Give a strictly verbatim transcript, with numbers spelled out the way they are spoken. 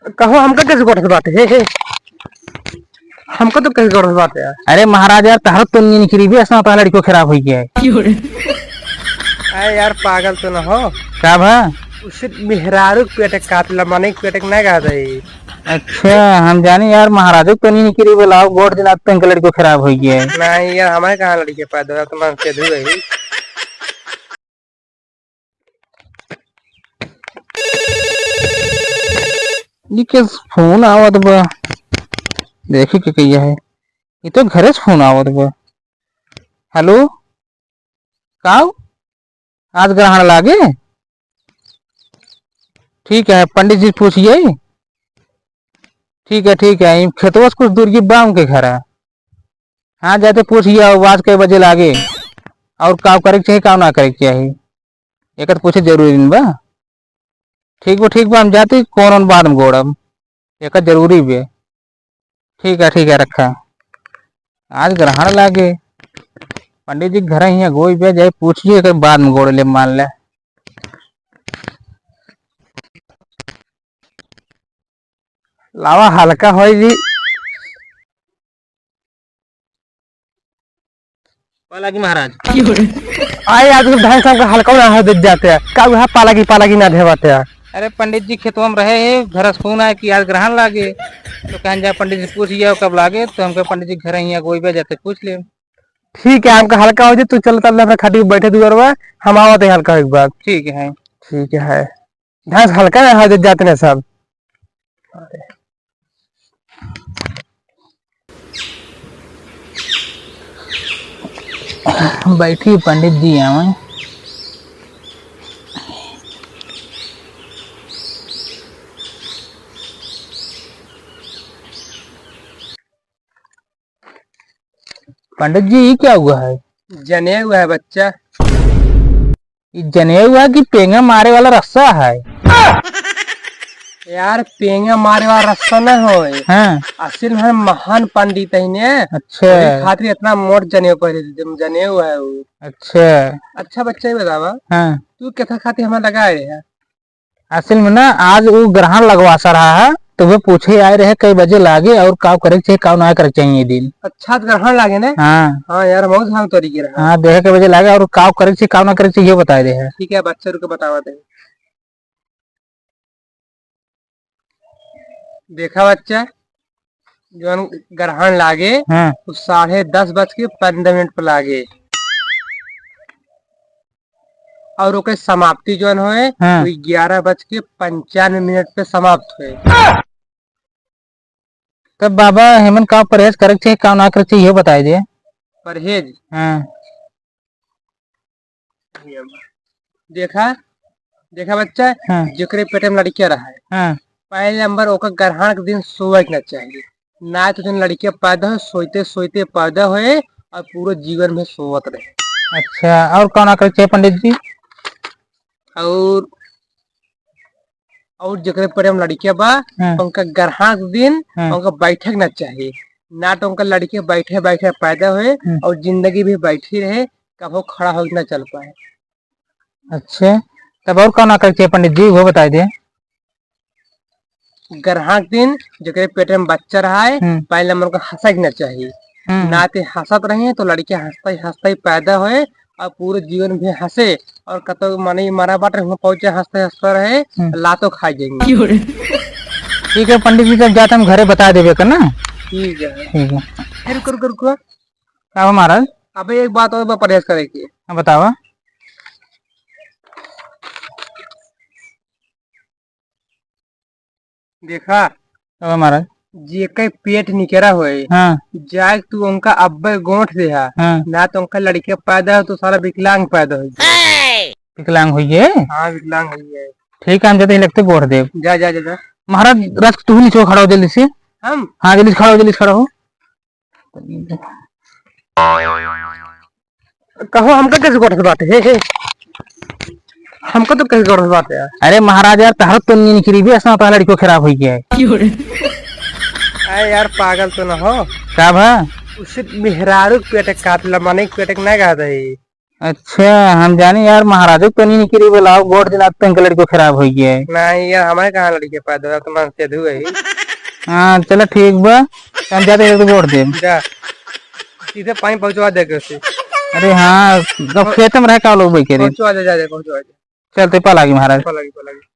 कहो, हमका कैसे गोठत बाटे? हे, हे। हमका तो कैसे गोठत बाटे यार? अरे महाराज यार, तहर तो नींद निकरी बे, ऐसा तहर लड़को खराब होइ गया है। अरे यार, पागल तो ना हो। का भा? उसे मेहरारू के पेट काट ला, माने पेट के ना गा दे। अच्छा, हम जानी यार, महाराजो के तो नींद निकरी बे, लाओ गोठ दिन आज तंग लड़को खराब होइ गया है। नहीं यार, हमारे कहाँ लड़के पैदा हुआ, तुम्हारे के धुए ही। जी के फोन आवत बा, देखी के कहिया है, ये तो घरे से फोन आवत बा। हेलो, काऊ, आज ग्रहण लागे? ठीक है, पंडित जी पूछिए। ठीक है, ठीक है, ई खेतवा से कुछ दूर की बा उनके घर है। हाँ, जाते पूछिए, आज कै बजे लागे और काऊ करे के चाही, काऊ ना करे के चाही। एक तो पूछे जरूरी नहीं बा। ठीक बा, ठीक बा, हम जाते, कौन बाद में गोड़ब, एक जरूरी बे। ठीक है, ठीक है, रखा। आज ग्रहण लागे, पंडित जी के घर हियाँ गोई बे, जाए पूछिए, एक बाद में गोड़ ले मान ले। लावा हल्का होई जी। पालागी महाराज। आए आज तो ढाई साल का हल्का ना है, देख जाते हैं। का हुआ पालागी, पालागी ना देवाते हैं। अरे पंडित जी खेतवा में रहे हैं, घर से फोन आया कि आज ग्रहण लागे। तो कहन जा पंडित जी पूछ लिया कब लागे, तो हमके पंडित जी घर हियाँ गोई बे जाते पूछ ले। ठीक है, हमका हल्का हो जाए, तू चल तब अपना खाटी पे बैठे दुआरवा, हम आवत है हल्का एक बार। ठीक है। ठीक है, ढांस हल्का ना हो जाए जाते ना सब। बैठी पंडित जी आवे। पंडित जी, ये क्या हुआ है? जनेऊ है बच्चा। ये जनेऊ है कि पेंगा मारे वाला रस्सा है? यार, पेंगा मारे वाला रस्सा ना होए। हाँ। असल में हम महान पंडित है ने। अच्छा। वही खातिर इतना मोट जनेऊ पहरे थे, जनेऊ है वो। अच्छा। अच्छा बच्चा, ये बतावा। हाँ। तू कैसा खातिर हमें लगाए है? असल में ना, आज उ ग्रहण लगवा सा रहा है, तो वे पूछे आए रहे, कई बजे लागे और काव करे के चाहिए, काव ना करे के चाहिए ये दिन। अच्छा, आज ग्रहण लागे ने? हाँ। हाँ यार, बहुत भाग तोरी के रहा। हाँ, देखे कई बजे लागे और काव करे के चाहिए, काव ना करे के चाहिए, ये बताए रहे। ठीक है, बच्चा रुके, बतावा दे। देखा बच्चा, जौन ग्रहण लागे, हाँ। उ साढ़े दस बज के पन्द्रह मिनट पे लागे। और ओके समाप्ति जौन होए, हाँ। उ ग्यारह बज के पंचानवे मिनट पे समाप्त होए। तब बाबा, हेमन का परहेज करे के चाहिए, का ना करे के चाहिए, इहो बताई दे। परहेज? हाँ। देखा, देखा बच्चा, हाँ। जेकरे पेट में लड़किया रहा है, हाँ। पहले नंबर ओकर ग्रहण के दिन सोवे के ना चाहिए, ना तो जौन लड़किया पैदा हो, सोते सोते पैदा होए और पूरे जीवन में सोवत रहे। अच्छा, और का ना करे के चाहिए पंडित जी? और और जेकरे पेट में लड़किया बा, हाँ। उनका ग्रहण के दिन, हाँ। उनका बैठे के ना चाहिए, ना तो उनका लड़किया बैठे बैठे पैदा होए, हाँ। और जिंदगी भी बैठी रहे, कबो खड़ा होके ना चल पाए। अच्छा, तब और का ना करे के चाहिए पंडित जी, वो बताई दे। ग्रहण के दिन जेकरे पेट में बच्चा रहा है, हम्म। पहले नंबर को हंसे के ना चाहिए, हम्म। ना ते हंसत रहे तो लड़किया हंसते ही हंसते ही पैदा होए और पूरे जीवन भी हंसे और कतो मनई मरा बाटे, हुआं पहुंचे हंसते हंसते रहे, हम्म। लातो खा जाएंगे। ठीक है पंडित जी, जब जाते हम घरे बता देबे का ना। ठीक है। ठीक है। फिर रुको, रुको, रुको। का बा महाराज? अबे एक बात और बा परहेज करे के। हाँ, बतावा। देखा। अब महाराज। जेके पेट निकरा होए, हाँ। जाए तू उनका अब्बे गोंठ देहा, हाँ। ना तो उनका लड़के पैदा हो तो सारा विकलांग पैदा हो जाए। विकलांग होइए? हाँ, विकलांग होइए। ठीक है, हम जाते ही लगते गोंठ देब। जा, जा, जा, जा। महाराज, राज तू नीचे खड़ा हो जल्दी से। हम? हाँ, जल्दी से खड़ा हो, जल्दी से खड़ा हो। कहो, हमका कैसे गोठत बाटे? हे, हे। हमका तो कैसे गोठत बाटे यार? अरे महाराज यार, तहर तो नींद निकरी भी, ऐसा तहर लड़को खराब हो गया है। अरे यार, पागल तो ना हो। का भा? उसे मेहरारू के पेट काट ला, माने पेट के ना गा दे। अच्छा, हम जानी यार, महाराजो के तो नहीं निकली, बोलाओ, गोठ दिन आज तक लड़को खराब हो गया है। नहीं यार, हमारे कहाँ लड़के पैदा हुआ, तो मैं सेधु है ही। हाँ, चलो ठीक बा, हम जाते हैं तो गोठ देब। जा, सीधे पानी पहुँचवा दे के उसे। अरे हाँ, तो खेत में रहे का लोग बैठे रहे। पहुँचवा दे, जा दे, पहुँचवा दे। चलते पलागी महाराज। पलागी, पलागी।